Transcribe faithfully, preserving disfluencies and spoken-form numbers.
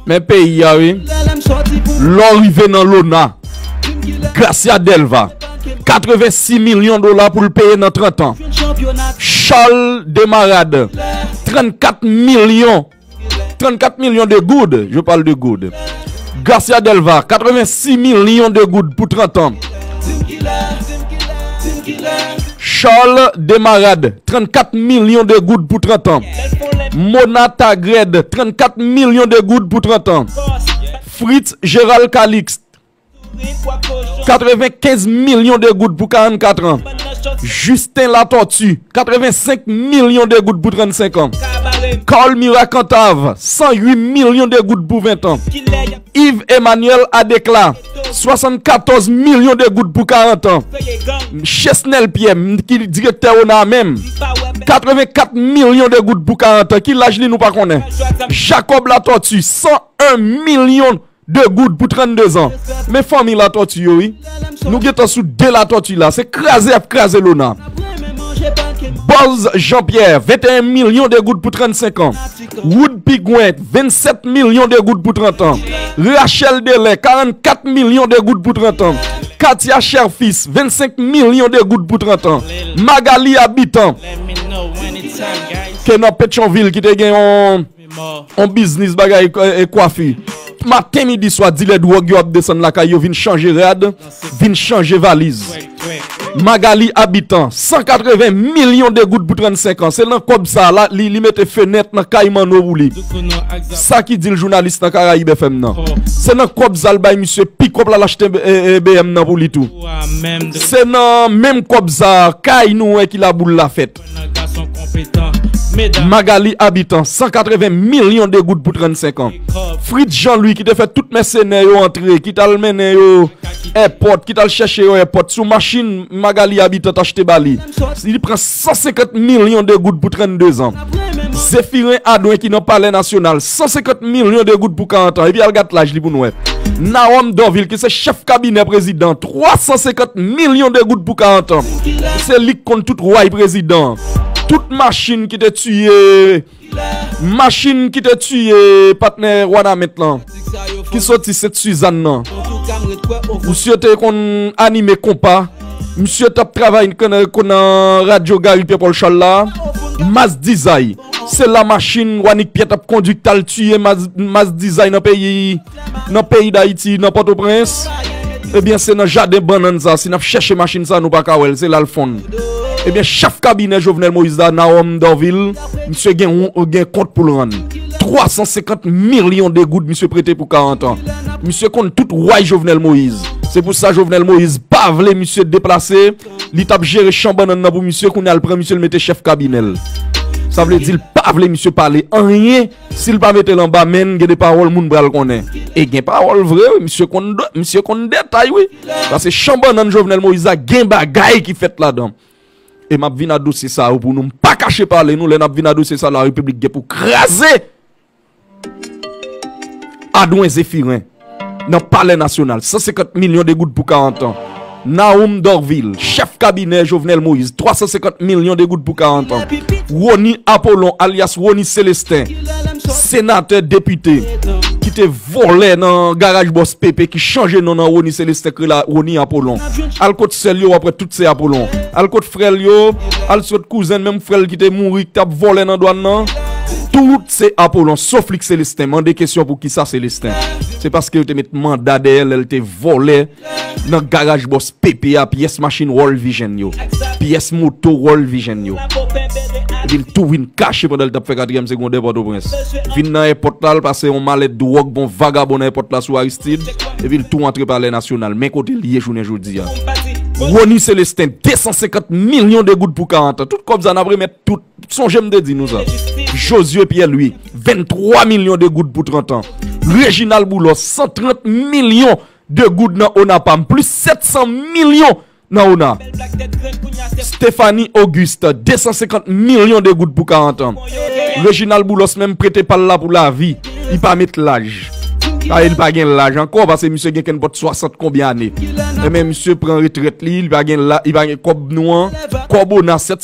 Men peyi a, wi. Lè w rive nan Lona, Gracia Delva, katrevensis milyon dola pou l peye nan trant an. Charles Demarade, trannkat milyon, trannkat milyon de goud, je parle de goud. Gracia Delva, katrevensis milyon de goud pou trant an. Charles Demarade, trannkat milyon de goud pou trant an. Mona Tagred, trannkat milyon de goud pou trant an. Fritz Gérald Calixte, katrevenkenz milyon de goud pou karannkat an. Justin Latortue, katrevensenk milyon de goud pou trannsenk an. Carl Mira Cantave, san uit milyon de goud pou ven an. Yves Emmanuel Adéclat, swasannkatòz milyon de goud pou karant an. Chesnel Pierre, m, ki direktè ona a menm, katrevenkat milyon de goud pou karant an. Ki laj li nou pa konnen. Jacob Latortue, san en milyon de goud pou trannde zan. Men fanmi Latortue yo, wi. Nou gentan sou de Latortue la. Se kraze y ap kraze Lona. Buzz Jean-Pierre, venteyen milyon de goud pou trannsenk an. Wood Pigouin, vennsèt milyon de goud pou trant an. Rachel Delay, karannkat milyon de goud pou trant an. Katia Cherfils, vennsenk milyon de goud pou trant an. Magali Habitant, ke nan Petyonvil, ki te gen yon, yon biznis bagay, e, e, kwafi. Maten, midi, swa, dilè dwòg yo ap desann lakay yo, vin chanje rad, vin chanje valiz. Magali Habitant, san katreven milyon de goud pou trannsenk an. Se nan kòb sa a, li, li mete fenèt nan kay Manno pou li. Sa ki di l jounalis nan Karayib F M nan. Se nan kòb sa a l bay misye pikòp la, l achte, e, e, B M nan pou li tou. Se nan menm kòb sa a, kay nou wè ki laboul la fèt. Magali Habitant, san katreven milyon de goud pou trannsenk an. Fritz Jean Louis ki te fè tout mèsenè yo antre, ki t al mennen yo èpòt, ki t al chèche yo èpòt, sou machin Magali Habitant achte ba li. Li pran san senkant milyon de goud pou trannde zan. Zéphirin Adouin ki nan Palè Nasyonal, san senkant milyon de goud pou karant an. Epi al gad laj li pou n wè. Narom Dorvil ki se chèf kabinè prezidan, twa san senkant milyon de goud pou karant an. Se li k konn tout way prezidan. Tout machin ki te tiye, machin ki te tiye patnè Wanament lan, ki soti Sent Sizàn nan. Misye te konn anime konpa. Misye t ap travay nan, nan radyo Gary Pierre Paul Charles la. Mas Dizay. Se la machin Wanik Pyè t ap kondui k t al tiye Mas, Mas Dizay nan peyi, nan peyi Dayiti, nan Pòtoprens. Ebyen, se nan jaden bannann sa, si n ap chèche machin sa, nou pa ka wè l, se la l fonn. Ebyen, chèf kabinè Jovenel Moïse la, Narom Dorvil, misye gen, gen kont pou l rann. Twa san senkant milyon de goud misye prete pou karant an. Misye konn tout way Jovenel Moïse. Se pou sa Jovenel Moïse pa vle misye deplase. Li t ap jere chan bannann nan pou misye, kounye a l pran misye, l mete chèf kabinè l. Sa vle di l pa vle misye pale anyen. Si l pa mete l anba men n, gen de pawòl moun pral konnen. E gen pawòl vre, wi, misye konn, misye konn detay, wi. Paske chan bannann Jovenel Moïse la, gen bagay ki fèt ladan. E m ap vin a dosye sa yo pou nou. M pa kache pale nou, lè n ap vin a dosye sa, Larepiblik gen pou kraze. Adwen Zéphirin, nan Palè Nasyonal, san senkant milyon de goud pou karant an. Naoum Dorvil, chèf kabinè Jovenel Moïse, twa san senkant milyon de goud pou karant an. Rony Apollon, alyas Rony Célestin, senatè, depite, ki te vòlè nan garaj bòs Pepe, ki chanje non nan Rony Célestin, k rele Rony Apollon. Al kot sè l yo, w ap wè tout se Apollon. Al kot frè l yo, al kot kouzen l, menm frè l ki te mouri, ki t ap vòlè nan dwàn nan. Tout se Apollon, sof li k Célestin. Mande kesyon pou kisa Célestin. Se paske yo te met manda dèyè l lè l te vòlè nan garaj bòs Pepe a, pyès machin World Vision yo. Pyès moto World Vision yo. Epi l tou vin kache pandan l t ap fè katriyèm segondè Pòtoprens. Vin nan èpòt la, l pase yon malèt dwòg, bon vagabon nan èpòt la sou Aristide. Epi l tou antre Palè Nasyonal. Men kote l ye jounen jodi a. Rony Célestin, de san senkant milyon de goud pou karant an. Tout kòb sa n ap remèt tout. Sonje m te di nou sa. Josué Pierre Louis, venntwa milyon de goud pou trant an. Reginald Boulos, san trant milyon de goud nan ONAPAM, plis sèt san milyon nan ona. Stéphanie Auguste, de san senkant milyon de goud pou karant an. Reginald Boulos menm prete pa l la pou lavi. Li pa met laj. Sa vle di li pa gen laj ankò, paske misye gen kenpòt swasant konbyen ane. Ebyen, misye pran retrèt li, li pa gen la, li pa gen kòb nou an. Kòb ona, sèt san